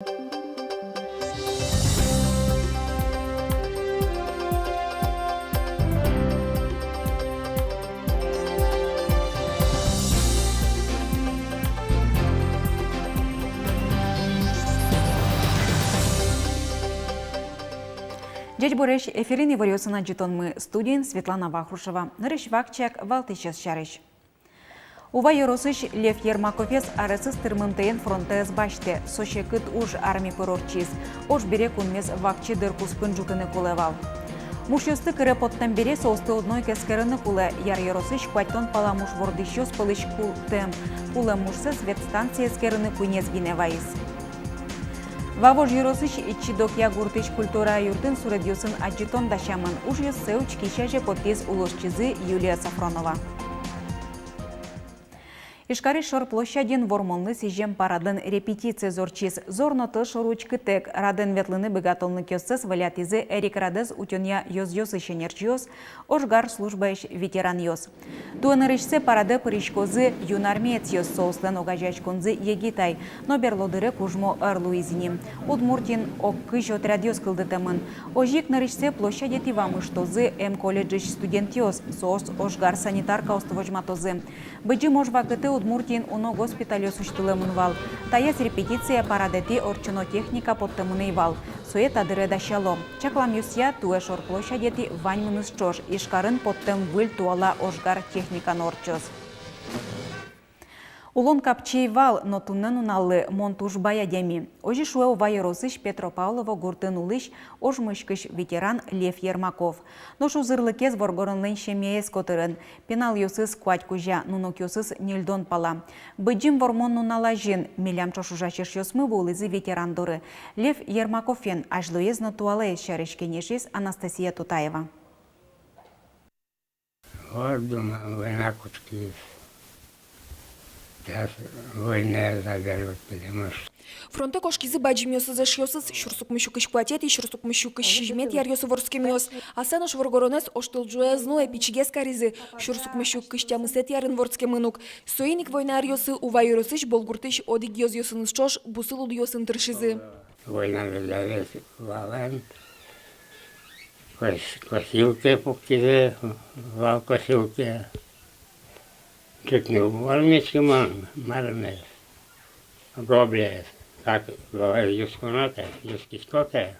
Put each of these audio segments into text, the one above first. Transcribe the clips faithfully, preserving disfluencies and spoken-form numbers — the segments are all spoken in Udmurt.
Ӟечбуресь! Эфирын «Иворъёсын» адӟытонмы, студиын Светлана Вахрушева. Нырысь вакчияк валтӥсез сярысь. Ува ёросысь Лев Ермаковез аресыз тырмымтэен фронтэ ӧз басьтэ. Со секыт уж арми пыр ортчиз. Ож бере кунмес вакчи дыр куспын ӝутыны кулэ вал. Мушъёсты кыре поттэм бере соосты одно ик эскерыны кулэ. Яр ёросысь куатьтон пала муш вордӥсьёс пӧлысь култэм, кулэм мушсэс ветстанцие эскерыны куинез гинэ вайиз. Вавож ёросысь Ичи Докъя гуртысь культура юртын суредъёсын адӟытон дасямын. Ужъёссэ учкись азе потӥз улосчизы Юлия Софронова. Ижкарысь шор площадьын Вормонлы сӥзем парадлэн репетициез ортчиз. Зор но тыл шоры учкытэк, радэн ветлыны быгатонлыкъёссэс волятӥзы эрик радэз утёнъя ёзъёсысь ӧнерчиос, ожгар службаысь ветеранъёс. Туэ нырысьсэ парадэ пыриськозы юнармеецъёс, соослэн огазеяськонзы егит ай, но берло дыре кужмо ӧр луиз ини. Удмуртиын ог кызь отрядъёс кылдытэмын. Озьы ик нырысьсэ площадетӥ вамыштозы эмколледжысь студентъёс, соос ожгар санитаркаосты возьматозы. Быдӟым ож вакытэ Удмуртиын уно госпитальёс усьтылэмын вал. Таяз репетиция парадэтӥ ортчоно техника поттэмын ӧй вал. Сое та дыре дасяло. Чакламъёсъя, туэ шор площадетӥ ваньмыныз ӵош Ижкарын поттэм выль туала ожгар техника но ортчоз. Улон капчи ӧй вал, но туннэ нуналлы мон туж бай адями. Озьы шуэ Ува ёросысь Петропавлово гуртын улӥсь, ож мыськысь ветеран Лев Ермаков. Нош узырлыкез воргоронлэн семьяез котырын. Пиналъёсыз куать кузя, нунокъёсыз ньыльдон пала. Быдӟым Вормон нунал азьын милям ӵош ужась эшъёсмы вуылӥзы ветеран доры. Лев Ермаковен азьлоез но туалаез сярысь кенешиз Анастасия Тутаева. Вот, думаю, война кутскиз. Сейчас война заберут, потому что... Фронтэ кошкизы бадӟымъёсыз эшъёсыз, сюрс укмыссю кызь куатетӥ, сюрс укмыссю кызь сизьыметӥ аръёсы вордскемъёс. Аслаз воргоронэз оштолӟуэ ӧз нуэ, пичигес каризы, сюрс укмыссю кызь тямысэтӥ арын вордскемын ук. Соин ик война аръёсы Ува ёросысь Болгуртысь одӥг ёзъёсыныз ӵош бусы лудъёсын тыршизы. Война ведь весь валэн. Кос-, косилкаез пуктӥзы, вал косилкаез. Ӝутны уг быгатӥськы мар-, мармес. Грабляез. Как говорят, юсконо ке, юскисько ке.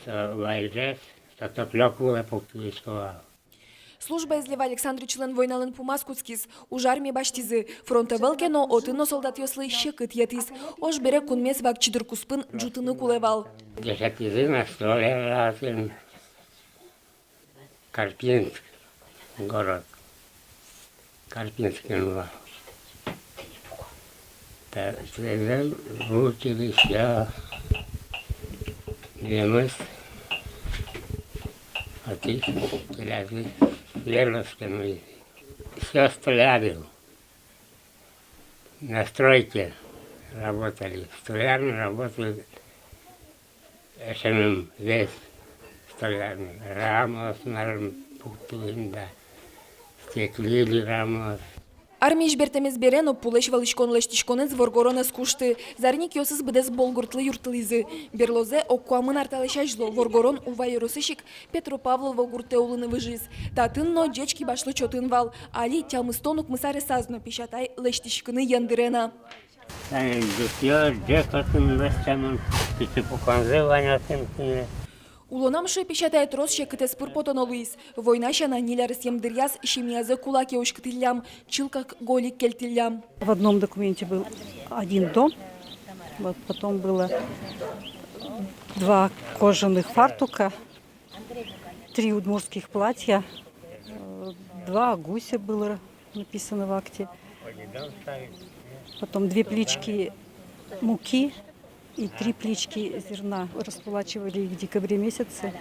Со вайжес, со топлёк вылэ пуктӥсько вал. Службаез Лев Александрычлэн войналэн пумаз кутскиз, уж армие басьтӥзы. Фронт ӧвӧл ке но, отын но солдатъёслы секыт йӧтӥз. Ож бере кунмес вакчи дыр куспын ӝутыны кулэ вал. Дышетӥзы на столяръёсын. Карпинск город. Карпинскын вал. Та, тӥледлы училищеын, немец, отысь келязы Свердловскын. Всё столяры на стройке работали. Столярные работы. Эшеным весь столярный, рамаос, марым, пуктӥм да, стеклили рамаос. Армиысь бертэмез бере но пулэсь вӧлӥськон-лэсьтӥськонэз воргорон ӧз кушты. Зарникъёсыз быдэс Болгуртлы юрттылӥзы. Берлозэ ог куамын ар талэсь азьло воргорон Ува ёросысь ик Петропавлово гуртэ улыны выжиз. Татын но ӟеч кибашлы чотын вал. Али тямыстон укмыс аресаз но песятай лэсьтӥськыны ен дыре на. Тани ӟукъёс ӟеч отын лэсьтэмын, пичи пуконзы вань отын кинэ. Улонам, шуэ песятай, трос секытэз пыр потоно луиз. Война сяна ньыль аресъем дыръяз семьязэ кулаке уськытӥллям, чылкак гольык кельтӥллям. В одном документе был один дом, вот потом было два кожаных фартука, три удмуртских платья, э, два гуся было написано в акте. Потом две плечки муки и три плечки зерна. Расплачивали их в декабре месяце.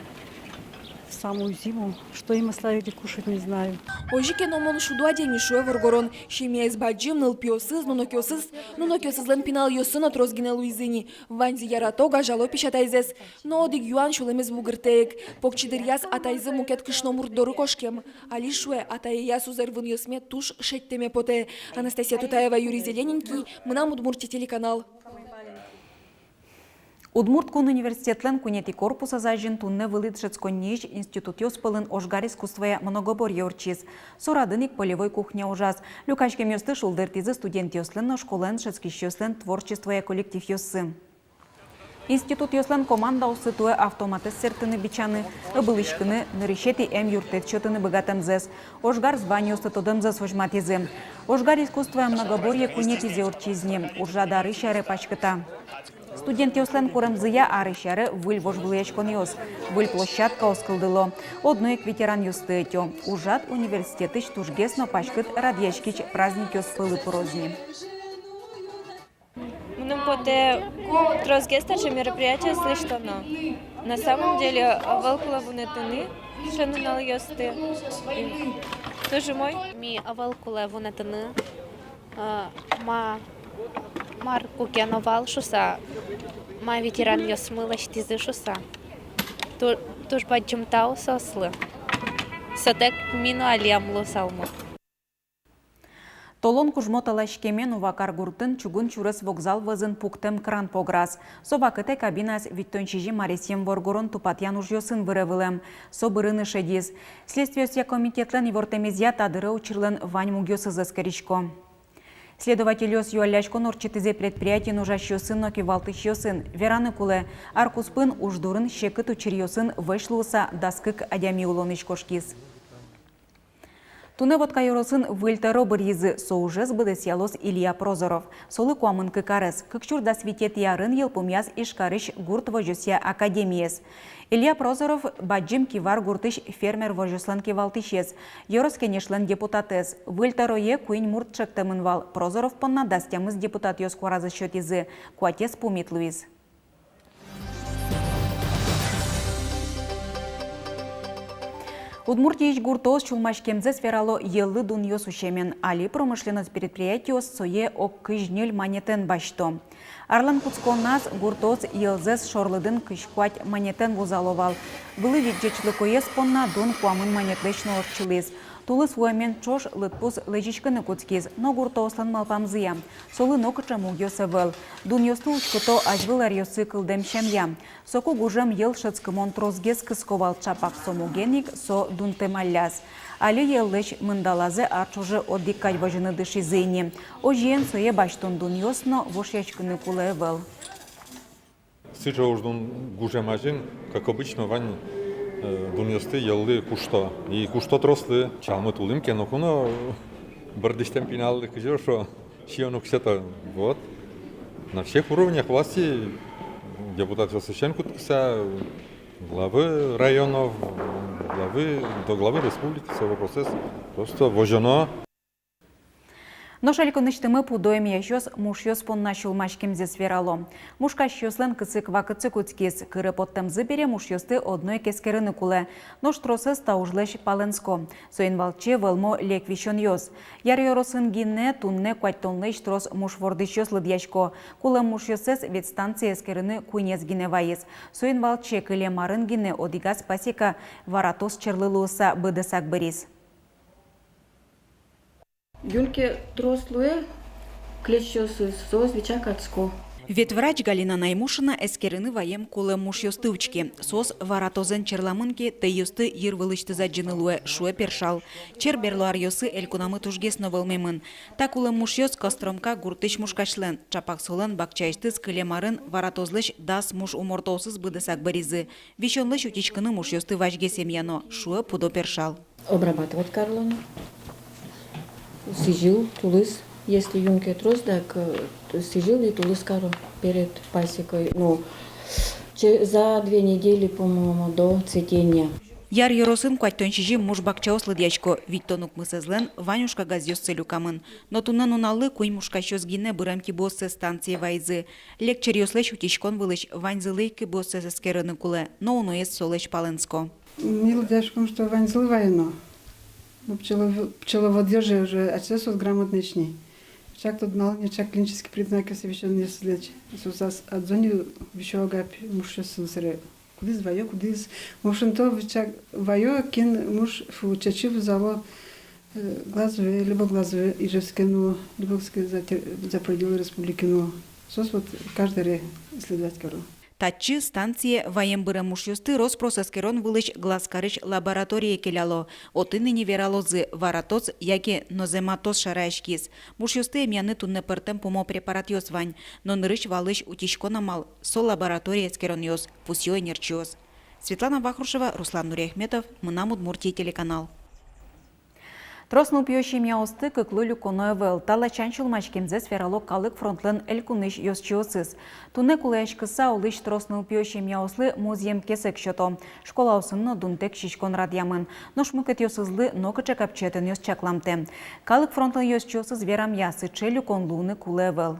В самую зиму, что им оставили кушать, не знаю. Озьы ке но мон шудо адями, шуэ воргорон. Семьяез бадӟым, нылпиосыз, нунокъёсыз, нунокъёсызлэн пиналъёссы но трос гинэ луизы ни. Ваньзы ярато, гажало песятайзэс. Но одӥг юан сюлэмез бугыртэ ик. Покчи дыръяз атайзы мукет кышномурт доры кошкем. Али, шуэ, атае-аяз узыр вынъёсме туж шедьтэме потэ. Анастасия Тутаева, Юрий Зелененький, «Мынам Удмуртие» телеканал. Удмурт кун университетлэн куинетӥ корпусаз азьын туннэ вылӥ дышетсконниысь институтъёс пӧлын ожгар искусствоя многоборье ортчиз. Со радын ик полевой кухня ужаз. Люкаськемъёсты шулдыртӥзы студентъёслэн но школаын дышетскисьёслэн творчествоя коллективъёссы. Институтъёслэн командаоссы туэ автоматэз сэрттыны, бичаны, ыбылӥськыны, нырысетӥ эмъюрттэт сётыны быгатэмзэс, ожгар званиосты тодэмзэс возьматӥзы. Ожгар искусствоя многоборье куинетӥзэ ортчиз ни, ужрад арысь аре паськыта. Студентъёслэн куремзыя арысь аре выль вожвылъяськонъёс, выль площадкаос кылдыло, одно ик ветеранъёсты ӧтё. Ужрад университетысь тужгес но паськыт радъяськись праздникъёс пӧлы пыроз ни. Мыным потэ, тросгес таӵе мероприятиос лэсьтоно. На самом деле, ӧвӧл кулэ вунэтыны таӵе нуналъёсты. Туж умой. Ми ӧвӧл кулэ вунэтыны, а, ма, мар куке но вал шуыса, ма ветеранъёсмы лэсьтӥзы шуыса. Ту-, туж бадӟым тау соослы. Сотэк ми но али ум луысалмы. Толон кужмо таласькемен Ува каргуртын чугун сюрес вокзал вӧзын пуктэм кран пограз. Со вакытэ кабинаез витьтон сизьым аресъем воргорон тупатъян ужъёсын выре вылэм. Со бырыны шедиз. Следствиосъя комитетлэн ивортэмезъя, та дыре учырлэн вань мугъёсыз эскерисько. Следовательёс юалляськон ортчытӥзы предприятиын ужасьёсын но кивалтӥсьёсын. Вераны кулэ, ар куспын уж дурын секыт учыръёсын вӧсь луыса дас кык адями улонысь кошкиз. Туннэ Вотка ёросын выль тӧро быръизы, со ужез быдэсъялоз Илья Прозоров. Солы куамын кык арес. Кык сюрс дас витетӥ арын йылпумъяз Ижкарысь гурт возёсъя академиез. Илья Прозоров Бадӟым Кивар гуртысь фермер возёслэн кивалтӥсез, ёрос кенешлэн депутатэз. Выль тӧрое куинь мурт ӵектэмын вал, Прозоров понна дас тямыс депутатъёс куаразэс сётӥзы, куатез пумит луиз. Удмуртиысь гуртоос сюлмаськемзэс верало йӧллы дунъёс усемен. Али промышленность предприятиос сое ог кызь ньыль манетэн басьто. Арлэн кутсконаз гуртоос йӧлзэс шорлыдын кызь куать манетэн вузало вал. Вылӥ ӟеч-, ӟечлыкоез понна дун куамын манетлэсь но ортчылӥз. Тулыс вуэмен ӵош лыдпус лэзиськыны кутскиз, но гуртоослэн малпамзыя, солы нокыӵе мугъёс ӧвӧл. Дунъёсты учкыто азьвыл аръёсы кылдэм сямъя. Соку гужем йӧл шӧдскымон тросгес кыско вал, ӵапак со муген ик со дунтэмалляз. Али йӧллэсь мындалазэ ар ӵоже одӥг кадь возьыны дышизы ини. Озьыен, сое басьтон дунъёс но вошъяськыны кулэ ӧвӧл. Сыӵе уж дун гужем азьын, как обычно, вань, э, дунъёсты йӧллы кушто. И кушто трослы. Чалмыт улӥм ке, ноку но бӧрдӥсьтэм пиналлы кызьы шуо, сиён уг сёто. Вот. На всех уровнях власти, депутатъёслэсь кутскыса, главы районов, главы, до главы республики со вопросэз просто возёно. Нош элькунысьтымы пудо эмъясьёс мушъёс понна сюлмаськемзэс верало. Мушкасьёслэн кысык вакытсы кутскиз, кыре поттэмзы бере мушъёсты одно ик эскерыны кулэ. Нош тросэз та ужлэсь палэнско. Соин валче вӧлмо лек висёнъёс. Яр ёросын гинэ туннэ куатьтонлэсь трос муш вордӥсьёс лыдъясько. Кулэм мушъёссэс ветстанцие эскерыны куинез гинэ вайиз. Соин валче кылем арын гинэ одӥгаз пасека варатоз черлы луыса быдэсак быриз. Юн ке трос луэ клещъёсыз, соос вичак адско. Ветврач Галина Наймушина эскерыны ваем кулэм мушъёсты учке. Соос варатозэн черламын ке, тӧйёсты йырвылысьтыз адӟыны луэ, шуэ першал. Чер берло аръёсы элькунамы тужгес но вӧлмемын. Та кулэм мушъёс Костромка гуртысь мушкасьлэн. Ӵапак солэн бакчаысьтыз кылем арын варатозлэсь дас муш умортоосыз быдэсак быризы. Висёнлэсь утиськыны мушъёсты вазьгес эмъяно, шуэ пудо першал. Обрабатывать кароно. Сӥзьыл, тулыс, если юн ке трос, дак, э, сӥзьыл и тулыс каро перед пасекой. Ну, че-, за две недели, по-моему, до цветения. Яр ёросын куатьтон сизьым муш бакчаос лыдъясько, витьтон укмысэзлэн вань ужкагазъёссы люкамын. Но туннэ нуналлы куинь мушкасьёс гинэ бырем кибыоссэс станцие вайизы. Лек черъёслэсь утиськон вылысь ваньзылы ик кибыоссэс эскерыны кулэ, но уноез солэсь палэнско. Ми лыдъяськом, что ваньзылы вайоно. Ну, пчелов-, пчеловодъёс же уже ачиз соос грамотноесь ни. Чак тодмало ни, чак клинический признакъёсыз висёнъёсыз лэчыт. Соос адӟо ни, висё-а габ мушъёсын сыре. Кудӥз вайо, кудӥз. В общем-то, чак вайо, кин муш, фу, чечы вузало, э, глазовые, либо глазовые Ижевске нуо, либо ке за те-, за пределы республики нуо. Соос вот каждый ре исследовать каро. Татчы, станцие, ваем бырем мушъёсты рос-прос эскерон вылысь Глазкарысь лабораторие келяло. Отын ини вералозы, варатоз яке нозэматоз шараяськиз. Мушъёсты эмъяны туннэ пӧртэм пумо препаратъёс вань, но нырысь валысь утиськон амал — со лаборатория эскеронъёс, пусъё ӧнерчиос. Светлана Вахрушева, Руслан Нуриахметов, «Мынам Удмуртие» телеканал. Трос нылпиё семьяосты кыклы люконо ӧвӧл. Та ласянь сюлмаськемзэс верало Калык фронтлэн элькунысь ёзчиосыз. Туннэ кулэяськыса улӥсь трос нылпиё семьяослы музъем кесэг сёто. Школаосын но дунтэк сиськон радъямын. Нош мукетъёсызлы нокыӵе капчиятэнъёс чакламтэ. Калык фронтлэн ёзчиосыз верамъя, сыӵе люкон луыны кулэ ӧвӧл.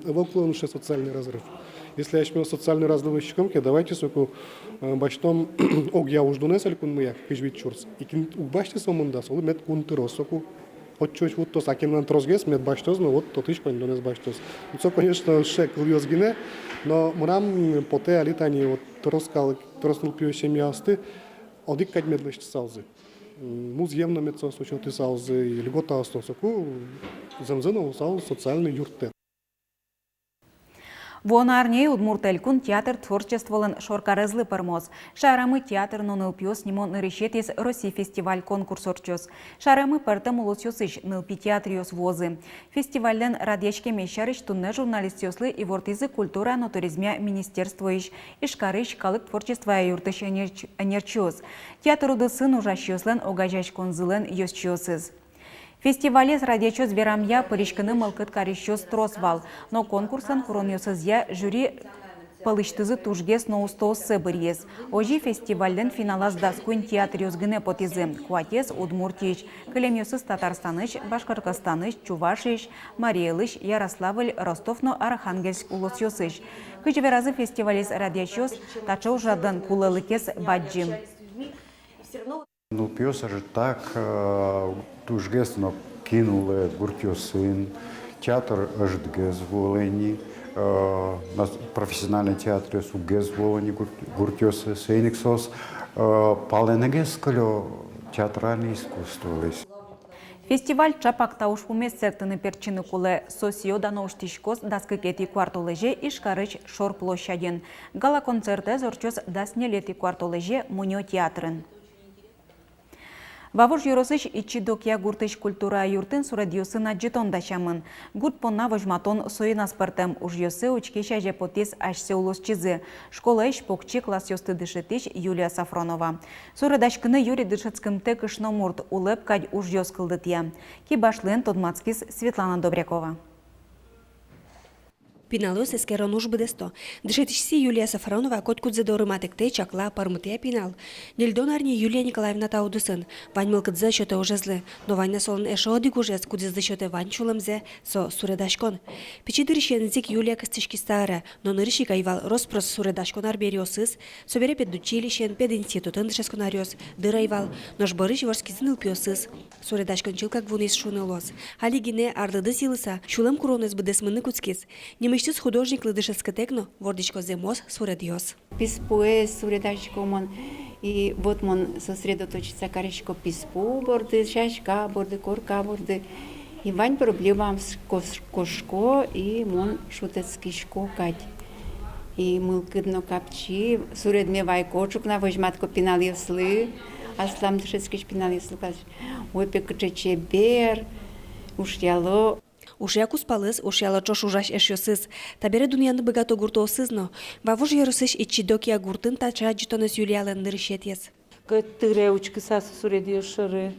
Ӧвӧл кулэ ни сыӵе социальный разрыв. Если асьмеос социальный разрыв лэсьтӥськом ке, давайте соку, э, басьтом огъя уждунэз элькунмыя, кызь вить сюрс. И кин уг басьты, со мында, солы мед кун тыроз соку. Отчы озь вуттоз, а кинлэн тросгес, мед басьтоз, но вот отысь коньдонэз басьтоз. Ну, со, конечно, сыӵе кылъёс гинэ, но мынам, м, потэ али тани вот трос калык, трос нылпиё семьяосты одӥг кадь мед лэсьтысалзы. М, музъем но мед соос сётысалзы, и льготаос но, соку зэмзэ но луысал социальный юрттэт. Вуоно арняе Удмурт Элькун театр творчестволэн шоркарезлы пӧрмоз. «Шаерамы театр но нылпиос» нимо нырысетӥез Россиысь фестиваль-конкурс ортчоз. Шаерамы пӧртэм улосъёсысь нылпи театръёс вуозы. Фестивальлэн радъяськемез сярысь туннэ журналистъёслы ивортӥзы культура но туризмъя министерствоысь, Ижкарысь калык творчествоя юртысь ӧнерч-, ӧнерчиос, театр удысын ужасьёслэн огазеяськонзылэн ёзчиосыз. Фестивалез радъясьёс верамъя, пыриськыны мылкыд карисьёс трос вал, но конкурслэн куронъёсызъя жюри пӧлысьтызы тужгес но устооссэ быръиз. Озьы фестивальлэн финалаз дас куинь театръёс гинэ потӥзы, куатез Удмуртиысь, кылемъёсыз Татарстанысь, Башкортостанысь, Чувашиысь, Марий Элысь, Ярославль, Ростов но Архангельск улосъёсысь. Кызьы веразы фестивалез радъясьёс, таӵе ужрадлэн кулэлыкез бадӟым. Нылпиос ӧжытак, э, тужгес но кин улэ гуртъёсын, театр ӧжытгес вуылэ ни, э, нас-, профессиональной театръёс уггес вуылэ ни гурт-, гуртъёсы, соин ик соос, э, палэнэгес кылё театральной искусстволэсь. Фестиваль ӵапак та ужпумез сэрттыны-пертчыны кулэ. Со сӥё-дано усьтӥськоз дас кыкетӥ куартолэзе Ижкарысь Шор площадьын. Гала-концертэз ортчоз дас ньылетӥ куартолэзе Мунё театрын. Вавож ёросысь Ичи-Докъя гуртысь культура юртын суредъёсын адӟытон дасямын. Гурт понна возьматон соин аспӧртэм. Ужъёсы учкись азе потӥз асьсэ улосчизы, школаысь покчи классъёсты дышетӥсь Юлия Софронова. Суредаськыны юри дышетскымтэ кышномурт, улэп кадь ужъёс кылдытъя. Кибашлыен тодматскиз Светлана Добрякова. Пиналъёс эскерон уж быдэсто. Дышетӥсьсы Юлия Софронова котькудзэ доры матэктэ, чакла, пӧрмытъя пинал. Ньыльдон арня Юлия Николаевна та удысын. Вань мылкыдзэ сётэ ужезлы. Но вань на солэн эшшо одӥг ужез, кудӥзлы сётэ вань сюлэмзэ, со суредаськон. Пичи дырысеныз ик Юлия кыстӥськиз та ӧрэ, но нырысь ик ӧй вал рос-прос суредаськон арбериосыз, собере педучилищеын, пединститутын дышетскон аръёс дыр ӧй вал, нош бӧрысь вордскизы нылпиосыз. Суредаськон чылкак вунӥз шуыны луоз. Али гинэ арлыдыз йылыса, сюлэм куронэз быдэсмыны кутскиз. Нимысьтыз художниклы дышетскытэк но вордӥсько зэмос суредъёс. Писпуэз суредасько мон, и вот мон сосредоточиться карисько писпу борды, сяська борды, корка борды. И вань проблемамс кос-, кошко, и мон шутэтскисько кадь. И мылкыд но капчи, суредме вайко, ӵукна возьматӥсько пиналъёслы, аслам дышетскись пиналъёслы кадь. Ой, пе, кыӵе чебер, ушъяло. Ушъя кузпалыз, ушъяло ӵош ужась эшъёсыз. Табере дунъяны быгато гуртоосыз но. Вавож ёросысь Ичи-Докъя гуртын таӵе адӟытонэз Юлиялэн нырысетӥез. Кӧт тыре учкыса со суредъёс шоры,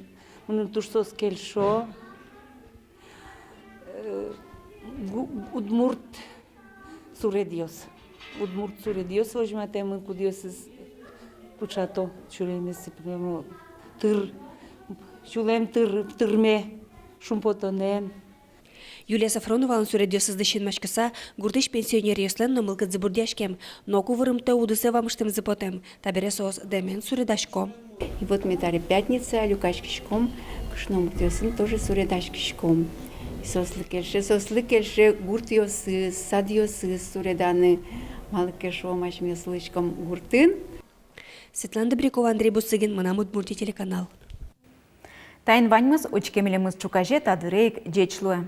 мыным туж соос кельшо. Э, гу-, удмурт суредъёс. Удмурт суредъёс возьматэмын, кудъёсыз пыӵато сюлэмез, прямо тыр, сюлэм тыр-, тырме, шумпотонэн. Юлия Софроновалэн суредъёсызлы синмаськыса, гуртысь пенсионеръёслэн но мылкыдзы бурдъяськем, ноку вырымтэ удысэ вамыштэмзы потэм, табере соос дэмен суредасько. И вот ми таре пятница люкаськиськом, кышномуртъёсын тоже суредаськиськом. И соослы кельше, соослы кельше гуртъёсыз, садъёсыз суреданы, малы ке шуом, асьмеос улӥськом гуртын. Светлана Добрякова, Андрей Бусыгин, «Мынам Удмуртие» телеканал. Таин ваньмыз, учке милемыз ӵуказе та дыре ик, ӟеч луэ.